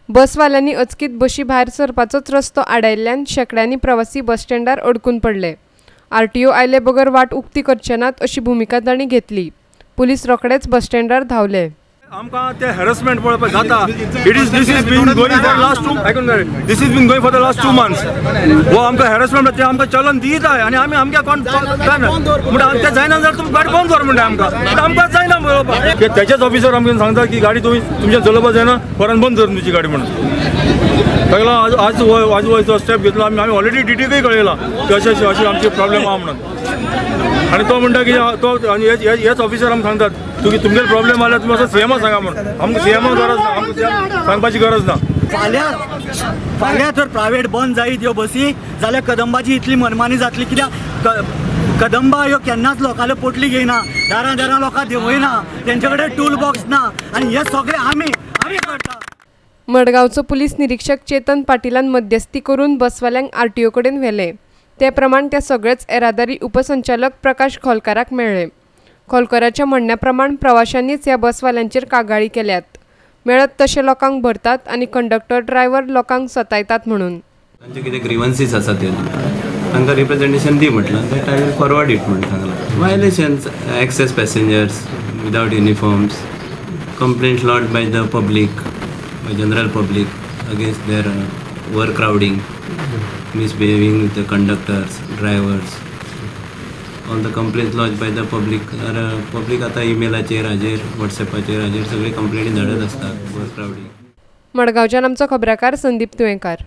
बसवाल्यांनी अचकीत बशी भायर सरपाचोच रस्तो आडायल्ल्यान शेंकड्यांनी प्रवासी बस स्टँडार अडकून पडले. आरटीओ आयले बगर वाट उक्ती करचे नात अशी भुमिका तांणी घेतली. पुलीस रोखडेच बस स्टँडार धांवले. आमकां ते हॅरसमेंट पळोवपाक जाता. It is this is been going for last two आयकून this is been going for the last 2 months. हो आमकां हॅरसमेंट ते आमकां चलन दित आहे आनी आमी आमच्या कोण म्हणटा ते जायना जाल्यार तुमी गाडी बंद कर म्हणटा आमकां, आमकां जायना पळोवपाक. तेचेच ऑफिसर आमकां सांगता की गाडी तुमी तुमच्या चलोवपाक जायना, परत बंद कर तुमची गाडी म्हणून. ताका लागून आज आज आज स्टेप घेतलो आमी. आमी ऑलरेडी डीटीकूय कळयलां की अशें अशें अशें आमची प्रॉब्लेम आहा म्हणून. आनी तो म्हणटा की तो आनी हेच ऑफिसर आमकां सांगतात तुमी तुमगेले प्रॉब्लेम आल्यार तुमी असो सीएमा सांगा म्हणून. आमकां सीएमा गरज ना, आमकां सीएम सांगपाची गरज ना. फाल्यां फाल्यां जर प्रायवेट बंद जायत ह्यो बसी जाल्यार कदंबाची इतली मनमानी जातली. कित्याक कदंबा ह्यो केन्नाच लोकांल्यो पोटली घेयना, दारां दारां लोकांक देंवयना, तेंचे कडेन टूल बॉक्स ना आनी हे सगळें आमी आमी करता. मडगांवचो पुलीस निरीक्षक चेतन पाटीलान मध्यस्थी करून बसवाल्यांक आरटीओ कडेन व्हेले. ते प्रमाण ते सगळेच येरादारी उपसंचालक प्रकाश खोलकाराक मेळ्ळे. खोलकाराच्या म्हणण्या प्रमाण प्रवाशांनीच ह्या बसवाल्यांचेर कागाळी केल्यात. मेळत तशे लोकांक भरतात आनी कंडक्टर ड्रायव्हर लोकांक सतायतात म्हणून. तांचे कितें ग्रिवन्सीस आसा ते तांकां रिप्रेझेंटेशन दी म्हटलां, that I will forward it म्हणून सांगलां. Violations, excess passengers without uniforms, complaints lodged by the public, by general public against their over crowding, misbehaving with the conductors, drivers, all the complaints lodged by the public are public आता ईमेलाचेर हाजेर वॉट्सॅपाचेर हाजेर सगळे कंप्लेनी धाडत आसतात over crowding. मडगांवच्यान आमचो खबराकार संदीप तुयेंकार.